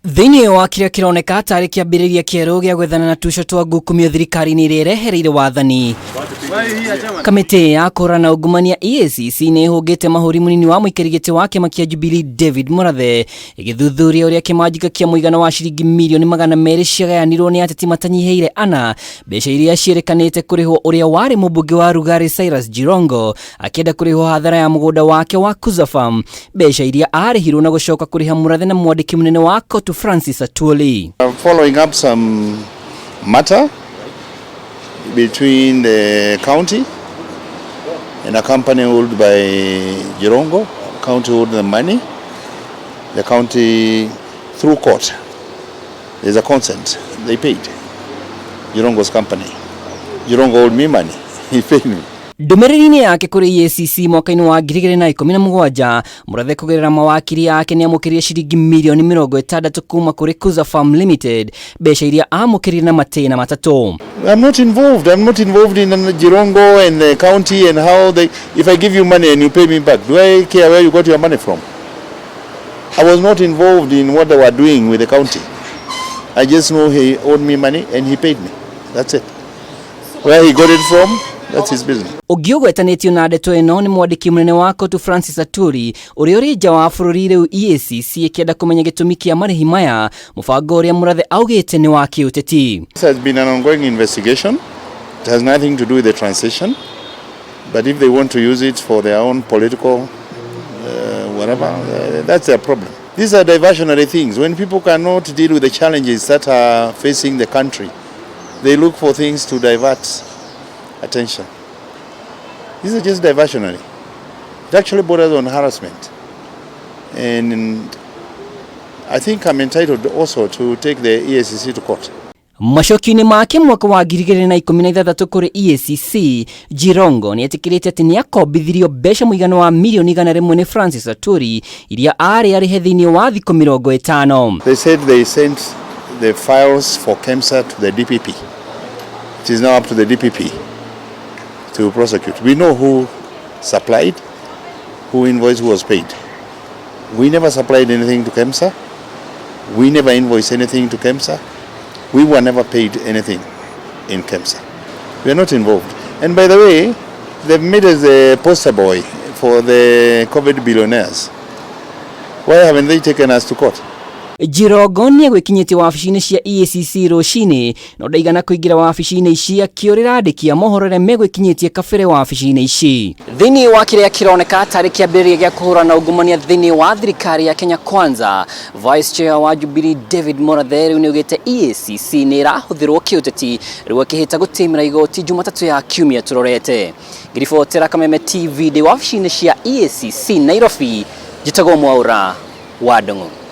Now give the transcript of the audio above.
Thĩinĩ wa kĩrĩa kĩroneka tarĩ kĩambĩrĩria kĩerũ gĩa gwethana na tuco twa ngukumio thirikari-inĩ ĩrĩa ĩrehereire wathani. Kamĩtĩ ya kũhũrana na ungumania EACC nĩ ĩhũngĩte mahũri mũnini wa mũikari gĩtĩ wa kĩama kĩa Jubilee David Murathe ĩgĩthuthuria ũrĩa kĩmanjĩka kĩa mũigana wa ciringi mirioni 200 ciagayanirwo nĩ ateti matanyihĩire ana, mbeca iria ciĩrĩkanĩte kũrĩhwo ũrĩa warĩ mũmbunge wa Rugari Cyrus Jirongo akĩenda kũrĩhwo hathara ya mũgũnda wake wa Kuza Farm, mbeca iria arĩhirwo na gũcoka kũrĩha Murathe na mwandĩki mũnene wa Kotu Francis Atwoli. I'm following up some matter between the county and a company owned by Jirongo. County owed the money. The county, through court, there's a consent. They paid Jirongo's company. Jirongo owed me money. He paid me. Ndũmĩrĩri-inĩ yake kũrĩ EACC mwaka-inĩ wa 2017, Murathe kũgerera mawakiri ake nĩamũkĩrire ciringi mirioni 60 kuma kũrĩ Kuza Farm Limited, mbeca iria amũkĩrire na matĩna matatũ. I'm not involved. I'm not involved in Jirongo and the county and how they. If I give you money and you pay me back, do I care where you got your money from? I was not involved in what they were doing with the county. I just know he owed me money and he paid me. That's it. Where he got it from, that's his business. Ũngĩ ũgwetanĩtio na ndeto ĩno nĩ mwandĩki mũnene wa Kotu Francis Atwoli ũrĩa ũrĩ nja wa bũrũri rĩu EACC ĩkĩenda kũmenya gĩtũmi kĩa marĩhi maya, mũbango ũrĩa Murathe augĩte nĩ wa kĩũteti. This has been an ongoing investigation. It has nothing to do with the transition. But if they want to use it for their own political whatever, that's their problem. These are diversionary things. When people cannot deal with the challenges that are facing the country, they look for things to divert attention. These are just diversionary. It actually borders on harassment. And I think I'm entitled also to take the EACC to court. Macokio-inĩ make mwaka wa 2016 kũrĩ EACC, Jirongo nĩ etĩkĩrĩte atĩ nĩ akombithirio mbeca mũigana wa mirioni 100 nĩ Francis Atwoli iria arĩ arĩhe thĩinĩ wa thikũ 50. They said they sent the files for KEMSA to the DPP. It is now up to the DPP to prosecute. We know who supplied, who invoiced, who was paid. We never supplied anything to KEMSA. We never invoiced anything to KEMSA. We were never paid anything in KEMSA. We are not involved. And by the way, they've made us a poster boy for the COVID billionaires. Why haven't they taken us to court? Jirongo nĩ egwĩkinyĩtie wabici-inĩ cia EACC rũcinĩ no ndaigana kũingĩra wabici-inĩ ici akĩũrĩra andĩki a mohoro arĩa megwĩkinyĩtie kabere wabici-inĩ ici. Thĩinĩ wa kĩrĩa kĩroneka tarĩ kĩambĩrĩria gĩa kũhũrana na ungumania thĩinĩ wa thirikari ya Kenya Kwanza, Vice Chair wa Jubilee David Murathe rĩu nĩaugĩte EACC nĩ ĩrahũthĩrwo kĩũteti rĩu akĩhĩta gũtĩmĩra igoti Jumatatũ ya kiumia tũrorete. Ngĩribotera Kameme TV ndĩ wabici-inĩ cia EACC Nairobi, njĩtagwo Mwaũra wa Ndung'u.